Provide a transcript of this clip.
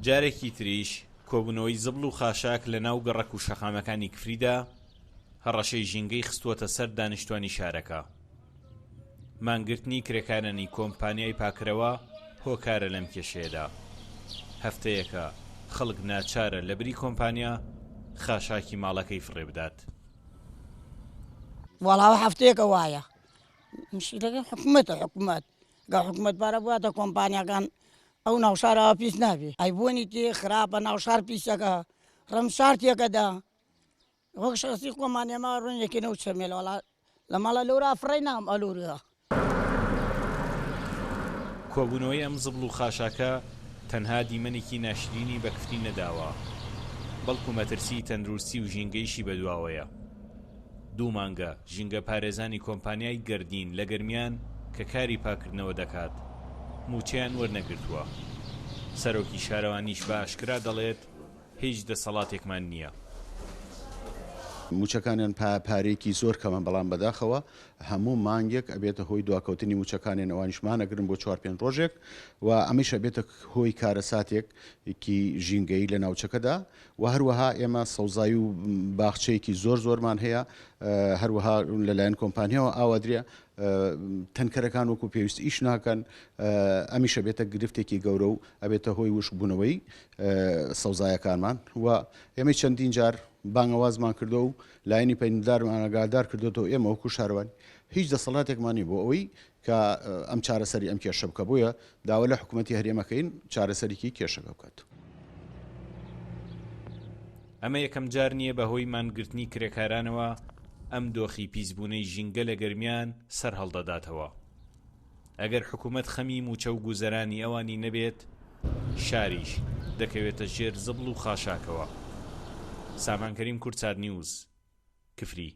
جارێکی تریش کۆبوونەوەی زبڵ و خاشاک لە ناو گەڕەک و شەقامەکانی کفریدا هەڕەشەی ژینگەی خستووەتە سەر دانیشتوانی شارەکە. مانگرتنی کرێکارانی کۆمپانیای پاککەرەوە هۆکارە لەم کێشەیەدا. هەفتەیەکە خەڵک ناچارە لەبری کۆمپانیا خاشاکی ماڵەکەی فڕێبدات. وەڵا هەفتەیەکە وایە مشکلەکە حکومەتە حکومەت گە حکومەت پارە بواتە کۆمپانیاکان ئەو ناوشارەوە پیس نابێ ئەی بۆنی تێ خراپە ناوشار پیسەکە ڕمشار تێکەدا وەک شخصی خۆمان ئێمە ڕوون یەکێ و چەمێ لە وڵات لە ماڵە لەورا فڕێ نام ئەلورە. کۆبوونەوەی ئەم زبڵ و خاشاکە تەنها دیمەنێکی ناشرینی بە کفری نەداوە، بەڵکو مەترسیی تەندروستی و ژینگەیشی بەدواوەیە. دوو مانگە ژینگەپارێزانی کۆمپانیای گەردین لە گەرمیان کە کاری پاککردنەوە دەکات، مووچەیان وەرنەگرتووە. سەرۆکی شارەوانیش بە ئاشکرا دەڵێت، هیچ دەسەڵاتێکمان نییە. مووچەکانیان پارەیەکی زۆر کەمە، بەڵام بەداخەوە هەموو مانگێک ئەبێتە هۆی دواکەوتنی مووچەکانیان، ئەوانیش مانەگرن بۆ چوار پێنج ڕۆژێک و ئەمەیش ئەبێتە هۆی کارەساتێکی ژینگەیی لە ناوچەکەدا و هەروەها ئێمە سەوزایی و باخچەیەکی زۆر زۆرمان هەیە، هەروەها لەلایەن کۆمپانیاوە ئاوادرێ تەنکەرەکان وەکو پێویست ئیش ناکەن، ئەمیش ئەبێتە گرفتێکی گەورە و ئەبێتە هۆی وشکبوونەوەی سەوزایەکانمان و ئێمەی چەندین جار بانگەوازمان کردووە و لایەنی پەیوەندیدارمان ئاگادار کردۆتەوە ئێمە وەکو شارەوانی هیچ دەسەڵاتێکمان نیە بۆ ئەوەی کە ئەم چارەسەری ئەم کێشە بکە بۆیە داوا لە حکوومەتی هەرێمەکەین چارەسەریکی کێشەکە بکات. ئەمە یەکەم جار نییە بەهۆی مانگرتنی کرێکارانەوە ئەم دۆخی پیسبوونەی ژینگە لە گەرمیان سەرهەڵدەداتەوە. ئەگەر حکومەت خەمی مووچە و گوزەرانی ئەوانی نەبێت، شاریش دەکەوێتە ژێر زبڵ و خاشاکەوە. سامان کەریم کوردسات نیوز، کفری.